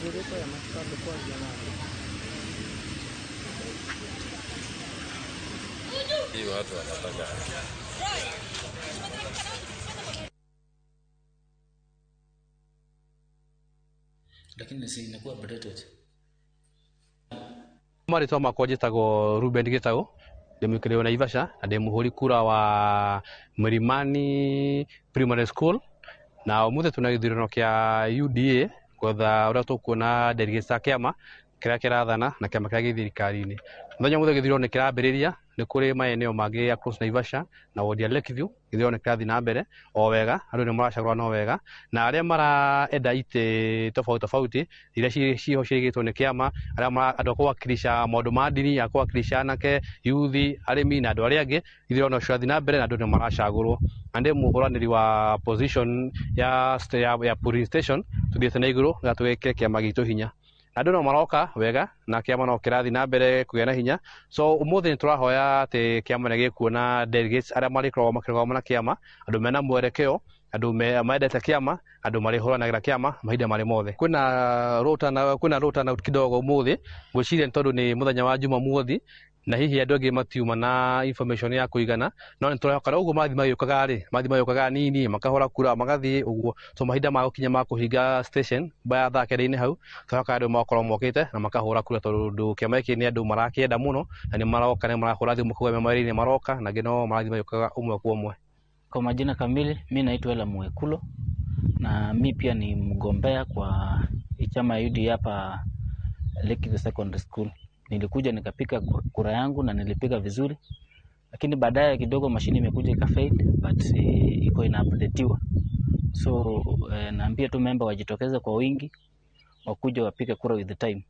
Mabadiliko ya matibabu kwaria na andũ. Hii watu wanataka Lakini si inakuwa updated. Marĩtwa makwa njĩtagwo Ruben Gĩtaũ, ndĩ mũikari wa Naivasha na ndĩ mũhũri kura wa Mlimani Primary School. Na ũmũthĩ twĩna gĩthurano kĩa UDA gwetha ũrĩa tũkuona delegates a kĩama kĩrĩa kĩrathana na kĩama kĩrĩa gĩ thirikari-inĩ. Mũthenya ũmũthĩ gĩthurano nĩ kĩrambĩrĩria, nĩ kũrĩ maeneo mangĩ across Naivasha na ward ya Lakeview, gĩthurano nĩ kĩrathiĩ na mbere o wega, andũ nĩ maracagũrana o wega, na arĩa marenda itĩ tofauti tofauti iria ciho ciigĩtwo nĩ kĩama, arĩa andũ a kũwakilisha maũndũ ma ndini, a kũwakilisha anake, yuthi, arĩmi na andũ arĩa angĩ, ithurano cirathiĩ na mbere na andũ nĩ maracagũrwo. Na ndĩ mũhũranĩri wa position ya polling station, tũthiĩte na igũrũ nĩgetha twĩkĩre kĩama gitũ hinya. Andũ no maroka wega na kĩama no kĩrathiĩ na mbere kũgĩa na hinya. So ũmũthĩ nĩ tũrahoya atĩ kĩama nĩ gĩkuona delegates arĩa marĩkoragwo makĩrũgama na kĩama, andũ mena mwerekeo, andũ mendete kĩama, andũ marĩhũranagĩra kĩama mahinda marĩ mothe. Kwĩna low turnout kidogo ũmũthĩ, ngwĩciria nĩ tondũ nĩ mũthenya wa Jumamothi na hihi andũ aingĩ matiuma na information ya kũigana, no nĩ tũrehoka ũguo mathiĩ magĩũkaga rĩ, mathiĩ magĩũkaga nini makahũra kura magathiĩ ũguo, so mahinda ma gũkinya ma kũhinga station baya thaa kenda-inĩ hau, tũrehoka andũ magakorwo mokĩte na makahũra kura, tondũ kĩama gĩkĩ nĩ andũ marakĩenda mũno na nĩ maroka, nĩ marahũra thimũ kuga me mawĩra-inĩ maroka, na angĩ no marathiĩ magĩũkaga ũmwe kwa ũmwe. Kwa majina kamili, mi naitwa Ela Mwekulo na mi pia ni mgombea kwa chama ya UDA hapa Lakeview Secondary School. Nilikuja nikapiga kura yangu na nilipiga vizuri, lakini baadaye kidogo mashini imekuja ikafail, but iko inaupdateiwa. So naambia tu member wajitokeze kwa wingi, wakuja wapige kura with the time.